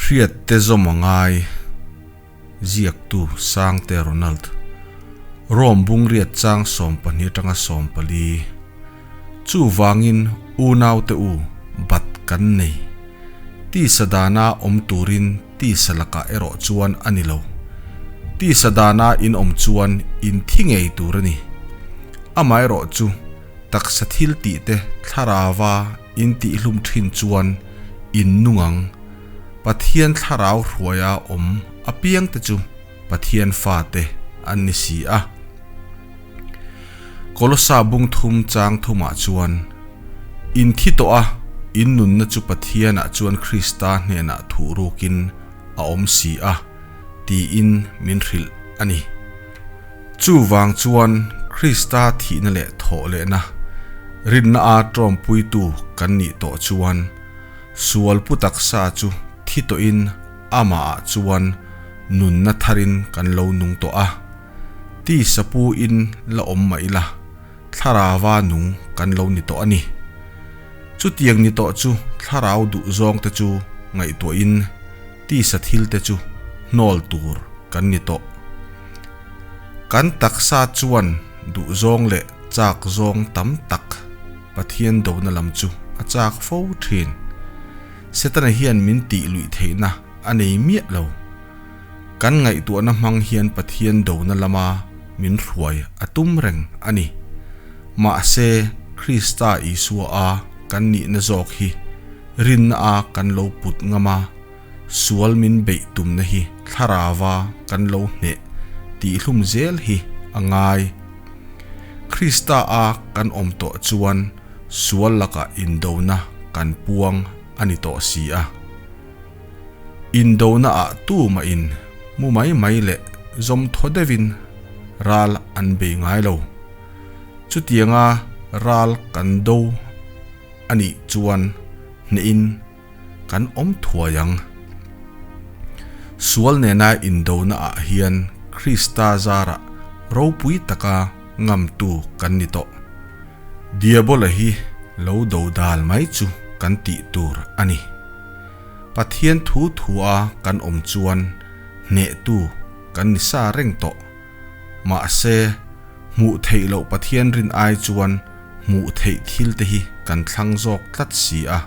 Hriat te zawm a ngai, ziaktu Sangte Ronald. Rome bungriat chang 12 atanga 14. Chuvangin unaute u bat kan nei. Tisa dana awm turin tisa lakah erawh chuan a ni lo. Tisa dana in awm chuan in thi ngei tur a ni. Amaherawh chu taksa thil tih te thlarauva in tihhlum thin chuan in nung ang. Pathian thlarau hruaia awm apiang te chu Pathian fate an ni si a. Kolosa bung thum chang thumah chuan, In thi tawh a, in nunna chu Pathianah chuan Krista hnenah thuh rukin a awm si a, tiin min hrilh a ni. Chuvang chuan Krista thihna leh thawh lehna rinna a tawmpuitu kan nih tawh chuan sual pu taksa chu thi tawhin amahah chuan nunna tharin kan lo nung tawh a. Ti sapu in la awm mah ila, thlarauva nung kan lo ni tawh a ni. Chutiang ni tawh chu thlarau duh zawng te chu ngaihtuahin tisa thil te chu hnawl tur kan ni tawh. Kan taksa chuan duh zawng leh chak zawng tam tak Pathian dona lam chu a chak fo thin. Setana hian min tih luih theihna a nei miah lo. Kan ngaihtuahna hmang hian Pathian dona lama min hruai a tum reng a ni. Mahse, Krista Isua a kan nihna zawk hi rinna a kan lo put ngam a, sual min beih tumna hi thlarauva kan lo hneh tihhlum zel hi a ngai. Krista a kan awm tawh chuan sual lakah indona kan puang a ni tawh si a. Indona ah tu mah in mu mai mai leh zawm thaw deuh in ral an bei ngai lo. Chutianga ral kan do a nih chuan hneh in kan awm thuai ang. Sual nena indona ah hian Krista zarah ropui taka ngamtu kan ni tawh. Diabola hi lo do dal mai chu kan tih tur a ni. Pathian thu thu a kan awm chuan hnehtu kan ni sa reng tawh. Mahse, hmuh theih loh Pathian rin ai chuan hmuh theih thil te hi kan thlang zawk tlat si a.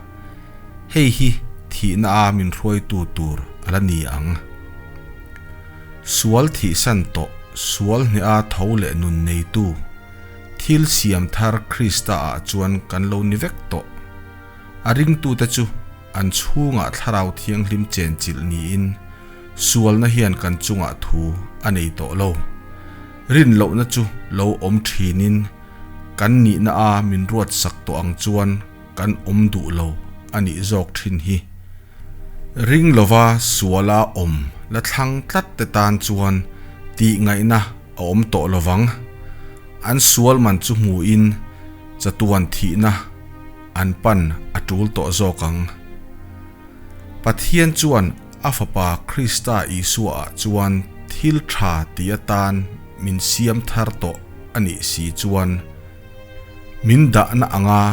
Hei hi thihna a min hruaitu tur a la ni ang. Sual thihsan tawh, sual hneh a tho leh nun neitu, thil siam thar Krista ah chuan kan lo ni vek tawh. A ringtute chu an chhungah Thlarau Thianghlim chenchilh niin sualna hian kan chungah thu a nei tawh lo. Rinlohna chu lo awm thinin kan nihna a min ruatsak tawh ang chuan kan awm duh lo a nih zawk thin hi. Ring lova suala awm la thlang tlat te tan chuan tih ngaihna a awm tawh lovang. An sual man chu hmuin chatuan thihna an pan a tul tawh zawk ang. Pathian chuan a Fapa Krista Isua-ah chuan thil tha ti atan min siam thar tawh a nih si chuan min dahna anga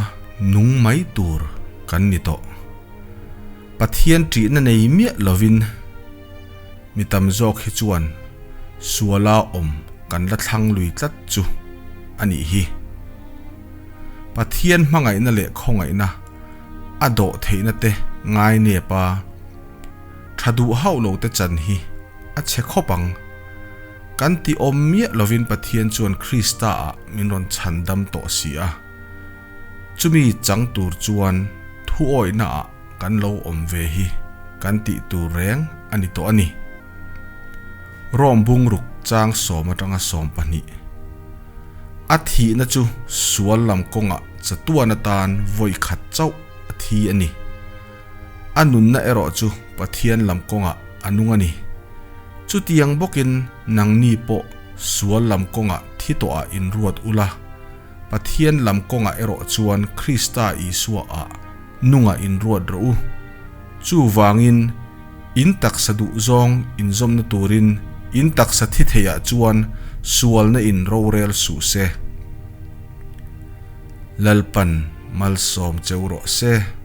nung mai tur kan ni tawh. Pathian ṭihna nei miah lovin mi tam zawk hi chuan suala awm kan la thlang lui tlat chu a nih hi. Pathian hmangaihna leh khawngaihna a dawh theihna te ngai nep a, tha duh hauh lo te chan hi a chhe khawp ang. Kan ti awm miah lovin Pathian chuan Krista ah min rawn chhan dam tawh si a. Chumi chang tur chuan thu awihna ah kan lo awm ve hi kan tih tur reng a ni tawh a ni. Rome bungruk chang sawm atanga 12. A thihna chu sual lam kawngah chatuan atan vawi khat chauh a thi a ni. A nunna erawh chu Pathian lam kawngah a nung a ni. Chutiang bawkin nangni pawh sual lam kawngah thi tawhah inruat ula, Pathian lam kawngah erawh chuan Krista Isua ah nungah inruat rawh u. Chuvangin, in taksa duh zawng inzawmna turin in taksa thi theiah chuan sualna in rorel suh se. Lalpan malsawm cheu rawh se.